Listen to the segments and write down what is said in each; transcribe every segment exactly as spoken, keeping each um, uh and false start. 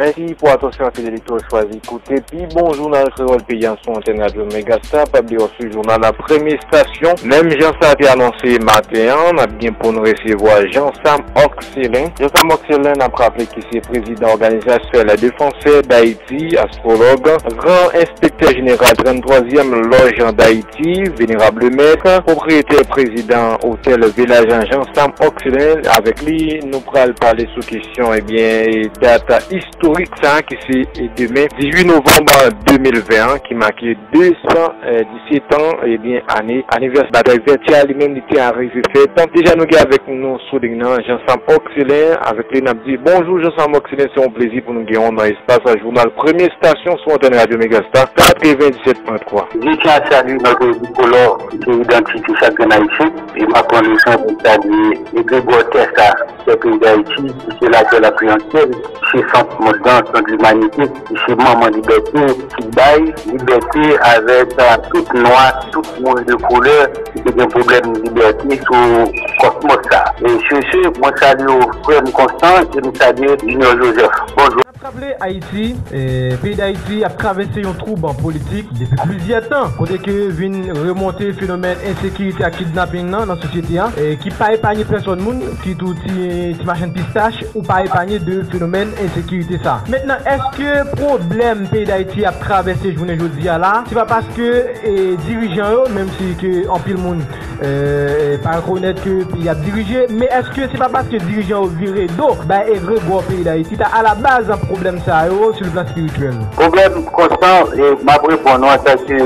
Mèsi pou atansyon ak fidelite w chwazi koute pi bon jounal kreyòl peyi a sou antèn Radyo Megastar. Pa bliye w swiv jounal la Premye Estasyon. Menm jan sa te anonse maten an, n ap gen pou n resevwa Jean Sam Oxelen. Jean Sam Oxelen, n ap raple ki se prezidan Organisation des Défenseurs d'Haïti, astwològ, gran enspektè jeneral trannntwazyèm lòj an Dayiti, venerable mèt, pwopriyetè prezidan otèl Vilaj Jean Sam Oxelen. Avèk li, nou pral pale sou kesyon, ebyen, dat istorik sa ki se demen, dizuit novanm de mil ven an, ki make de san disèt an, ebyen, ane anivèsè batay Vètyè a, li menm li te arive fèt. Deja nou gen avèk nou sou liy nan Jean Sam Oxelen, avèk li n ap di bonjou Jean Sam Oxelen, se yon plezi pou nou gen w nan espas jounal Premye Estasyon sou antèn Radyo Megastar katrevenndisèt pwen twa. Je tiens à saluer notre bicolore qui fait l'identité chacun haïtien. E m ap pran leson pou salye Egregò Tèsa, ki fè peyi Dayiti, ki se latè lapli an syèl, ki se sant mond lan, sant limanite, ki se manman libète, ki bay libète avèk tout nwa, tout moun de koulè, ki te gen pwoblèm libète sou kòsmòs sa. E sur ce, mwen salye w frè m Constant e m salye Junior Joseph. Bonjou. N ap raple Ayiti, e, peyi Dayiti ap travèse yon twoub politik depi plizyè tan, kote ke vin remonte fenomèn ensekirite ak kidnaping nan, nan sosyete a, e, ki pa epanye pèsòn moun, kit ou ti, ti machann pistach, ou pa epanye de fenomèn ensekirite sa. Mentnan, èske pwoblèm peyi Dayiti ap travèse jounen jodi a la, se pa paske, e, dirijan yo, menm si ke anpil moun, e, pa rekonèt ke peyi ap dirije, men èske se pa paske dirijan yo vire do bay egregò peyi Dayiti ta alabaz pwoblèm sa yo sou le plan espirityèl? Pwoblèm Constant, e, m ap reponn ou antanke,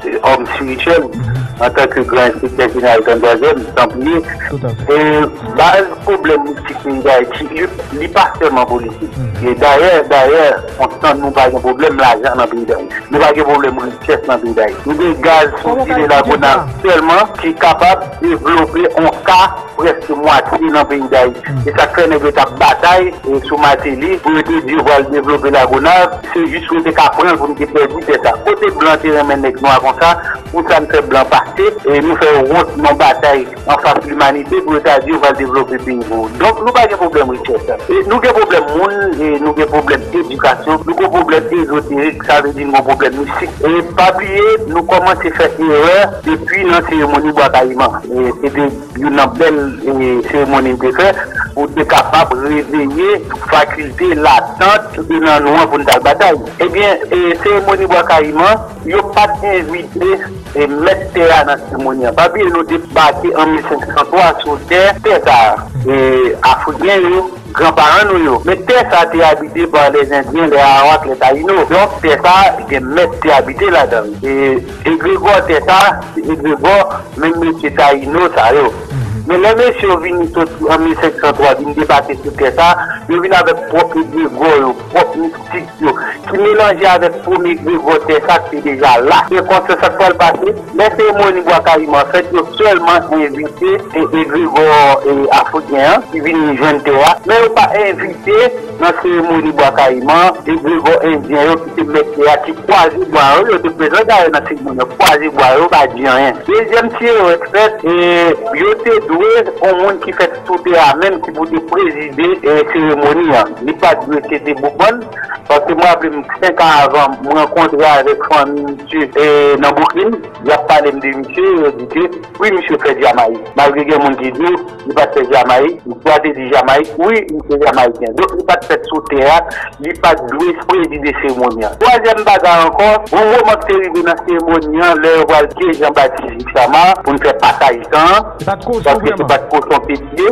e, òm espirityèl, antanke gran enspektè jeneral trannntwazyèm, Tanpliye. Toutafè. E baz pwoblèm mistik peyi Dayiti, li, li pa sèlman politik. E dayè, dayè, Constant, nou pa gen pwoblèm lajan nan peyi Dayiti. Nou pa gen pwoblèm richès nan peyi Dayiti. Nou gen gaz sou zile Lagonav sèlman ki kapab devlope yon ka prèske mwatye nan peyi Dayiti. E sa k fè nèg yo t ap batay, e, sou Mateli pou yo te di yo pral devlope Lagonav, se jis pou yo te ka pran l pou nou te pèdi tè sa. Kote blan te renmen nèg nwa konsa, pou sa n fè blan pase, e nou fè yo wont nan batay anfas limanite pou yo ta di yo pral devlope peyi pou yo. Donk, nou pa gen pwoblèm richès. E nou gen pwoblèm moun, e nou gen pwoblèm edikasyon, nou gen pwoblèm ezoterik, sa vle di nou gen pwoblèm mistik. E pa bliye, nou kòmanse fè erè depi nan seremoni Bwa Kayiman. E se te youn nan bèl, e, seremoni n te fè, pou te kapab reveye fakilte latant ki te nan nou an pou n t al batay. Ebyen, e, seremoni Bwa Kayiman, yo pa t envite, e, mèt tè a nan seremoni an. Pa bliye, nou debake an mil senk san twa sou tè, tè sa a. E, Afriken yo, granparan nou yo. Men tè sa a te abite pa lèzendyen, lè Arawak, lè Tayino. Donk, tè sa a, gen mèt te abite ladan l. E egregò tè sa a, se egregò menm mesye Tayino sa yo. Men lè mesye yo vini soti an mil senk san twa, vin debake sou tè sa a, yo vin avèk pwòp egregò yo, pwòp mistik yo, ki melanje avèk premye egregò tè sa k te deja la. Men konsa, sa k pral pase, lè seremoni Bwa Kayiman fèt, yo sèlman envite e, egregò, e, afriken an ki vin jwenn tè a, men yo pa envite nan seremoni Bwa Kayiman egregò endyen yo ki te mèt tè a, ki kwaze bwa yo, yo te prezan dayè nan seremoni an, kwaze bwa yo, pa di anyen. Dezyèm ti erè k fèt, e, yo te dwe yon moun ki fèt sou tè a menm ki pou te prezide, e, seremoni an. Li pa t dwe se te Boukman, paske m raple m, senk an avan, m rankontre avèk fanmi misye, e, nan Bouklin, y ap pale m de misye, yo di ke, wi, misye fèt Jamayik. Malgre gen moun ki di w, li pa t fèt Jamayik, istwa te di Jamayik, wi, misye Jamayiken. Donk, li pa t fèt sou tè a, li pa t dwe prezide seremoni an. Twazyèm bagay ankò, gwo moman k te rive nan seremoni an, lè yo pral tiye Jan Batis Vixamar pou n fè pasaj san an, paske se pa t kochon petye,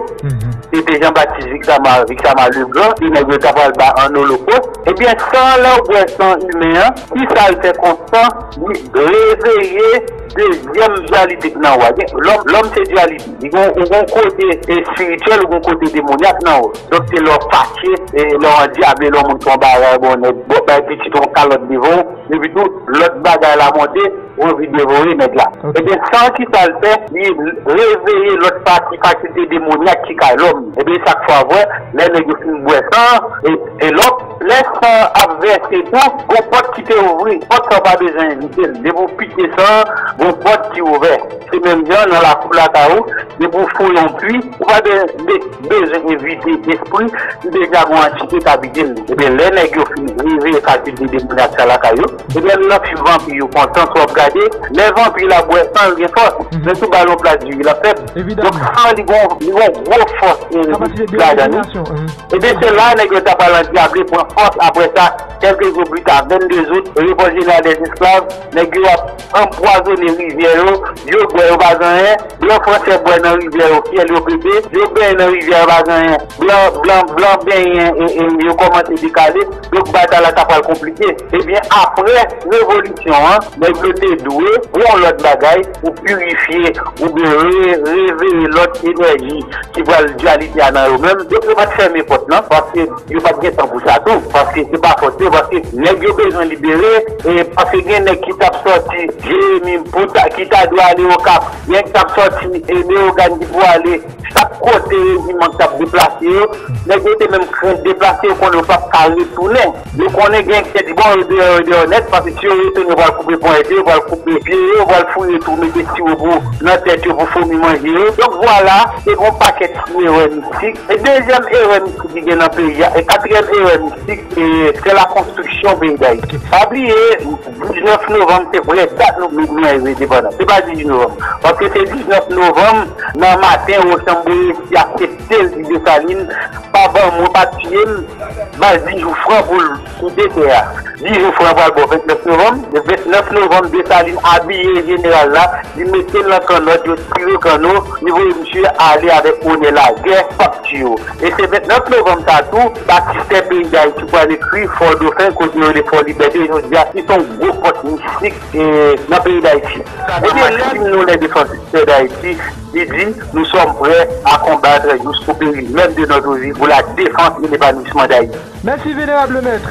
se te Jan Batis Vixamar, Vixamar Legrand, e nèg yo ta pral ba an olokòs. Ebyen, san an, lè w bwè san imen an, ki sa l fè Constant? Li reveye dezyèm dyalite k nan ou a. Gen, lòm, lòm se dyalite. Li gon, ou gon kote espirityèl, ou gon kote demonyak nan ou. Donk, se lè w fache, e lè w andyable, lè w montre yon bagay, bon, nèg, bon, bay pitit ou yon kalòt devan w, epi tou, lòt bagay la monte, ou anvi devore nèg la. Ebyen, san ki sa l fè, li reveye lòt pati fakilte demonyak ki kay lòm. Ebyen, sak fwa vwè, lè nèg yo fin bwè san an, e, e lòt, lè san an ap vèse tou, gon pòt ki te ouvri. Pòt sa w pa bezwen envite l. Depi w pike san an, Gon pòt ki ouvè. Se menm jan nan lakou lakay ou, depi w fouye yon pwi, ou pa be- be- bezwen envite espri, li deja gon antite k abite l. Ebyen, lè nèg yo fin reveye fakilte demonyak sa lakay yo, ebyen, l nan fim vanpi yo kontan, si w ap gade, lè vanpi la bwè san, l gen fòs. Men si w ba l yon pla diri, l ap fèb. Donk, san li gon, li gon gwo fòs, e, ladan li. Ebyen, se la nèg yo ta pral andyable pran fòs. Apre sa, kèlke jou pita, vennde zout, Revòlt Jeneral dèz Esklav, nèg yo ap anpwazonnen rivyè yo, yo bwè, yo pa gen anyen. Blan fransè bwè nan rivyè yo, fyèl yo pete, yo benyen nan rivyè yo, pa gen anyen. Blan, blan, blan benyen, e, e, yo kòmanse dekale. Donk, batay la ta pral konplike. Ebyen, apre revolisyon an, nèg yo te dwe yon lòt bagay pou pirifye oubyen re- reveye lòt enèji ki pral dyalite a nan yo menm. Donk, yo pa t fèmen pòt lan, paske yo pa t gen tan pou sa tou, paske se pa fòt yo, paske nèg yo bezwen libere, e paske gen nèg ki t ap sòti Jeremi, pou ta- ki ta dwe ale Okap, gen ki t ap sòti, e, Leyogàn ki pou ale chak kote rejim an t ap deplase yo, nèg yo te menm krent deplase, yo konnen yo p ap ka retounen. Yo konnen gen ki te di, bon, yo deyò, yo deyò nèt, paske si yo retounen, yo pral koupe ponyèt yo, yo pral koupe pye yo, yo pral fouye twou, mete siwo pou, nan tèt yo pou fomi manje yo. Donk, vwala, se gon pakèt ti erè mistik. E dezyèm erè mistik ki gen nan peyi a, e katriyèm erè mistik, e, se la konstriksyon peyi Dayiti. Pa bliye, diznèf novanm, se vrè dat nou, nou genyen endepandans. Se pa dizuit novanm. Paske se diznèf novanm, nan maten, Rochambeau resi aksepte l di Desalin, pa ban mwen, pa tiye m, ba l dis jou fran pou l kite tè a. Dis jou fran pral ba w vennèf novanm. Le vennèf novanm, Desalin abiye jeneral la, li mete l nan kannòt, yo tire kanno, li voye misye ale avèk onè lagè, p ap tiye w. E se vennèf novanm sa a tou, batistè peyi Dayiti pral ekri Fò Dofen, kote yo rele Fò Libète, jodi a, ki se yon gwo pòt mistik, e, nan peyi Dayiti. Ebyen, lè nou, les défenseurs d'Haïti, li di, nous sommes prêts à combattre jusqu'au péril, même de notre vie, pour la défense et l'épanouissement d'Haïti. Mèsi, venerab lemèt.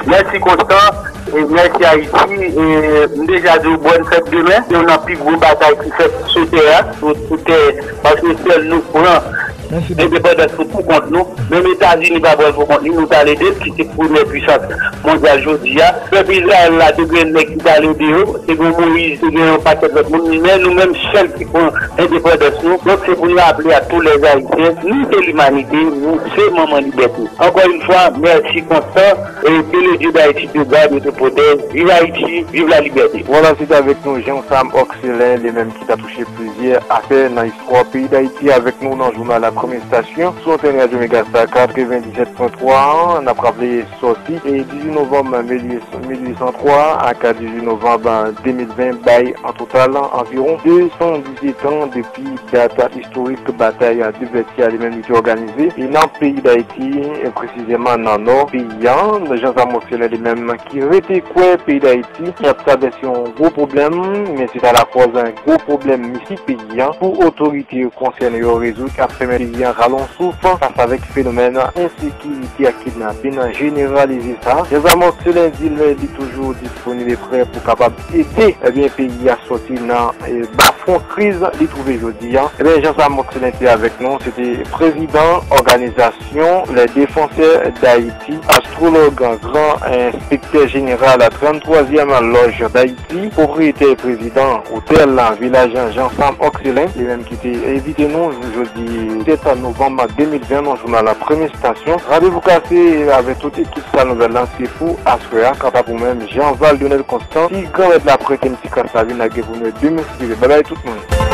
Mèsi, Konstan, e mèsi, Ayiti. E m deja di w bòn fèt demen. Se youn nan pi gwo batay ki fèt sou tè a, sou, sou tè, paske sèl nou pran endepandans nou pou kont nou. Menm Etazini pa pran l pou kont li, nou t al ede l, ki se premyè pwisans mondyal jodi a. Pèp Izrayèl la, te gen nèg ki t al ede yo, te gen Moyiz, te gen yon pakèt lòt moun, men nou menm sèl ki pran endepandans nou. Donk, se pou n raple a tous les Haïtiens, nou se limanite, nou se manman libète. Encore une fois, merci Constant, et que le Dieu d'Haïti te garde et te protège. Vive Haïti, vive la liberté. Voilà, se t avèk nou Jean Sam Oxelin, li menm ki ta touche plizyè afè nan istwa peyi Dayiti avèk nou nan jounal la Premye Estasyon sou antèn Radyo Megastar katrevenndisèt pwen twa an. N ap raple sòti e dizuit novanm mil uit san twa ak dizuit novanm de mil ven bay an total anviwon de san disèt an depi dat istorik batay Dèbètye a li menm li te òganize e nan peyi Dayiti, e presizèman nan nò peyi a. Jean Sam Oxelin li menm ki rete kwè peyi Dayiti ap travèse yon gwo pwoblèm, men se ta lakòz yon gwo pwoblèm mistik peyi a pou otorite konsène yo rezoud k ap pèmèt peyi a rale yon souf fas avèk fenomèn ensekirite ak kidnapin jeneralize sa. Jean Sam Oxelin di l li toujou disponib e prè pou kapab ede, ebyen, peyi a sòti nan, e, bafon kriz li twouve jodi a. Ebyen, Jean Sam Oxelin te avèk nou, se te prezidan òganizasyon Les Défenseurs d'Haïti, astwològ, gran enspektè jeneral tranntwazyèm lòj Dayiti, pwopriyetè e prezidan otèl Vilaj Jean Sam Oxelin, li menm ki te envite nou jodi sèt novanm de mil ven nan jounal Premye Estasyon. Randevou kase avèk tout ekip Sal Nouvèl lan se pou aswè a. Kanta pou mwen menm, Jean Val Donel Constant, si Granmèt la prete m ti kras la vin lage pou nou demen si Dye vle. Babay tout moun.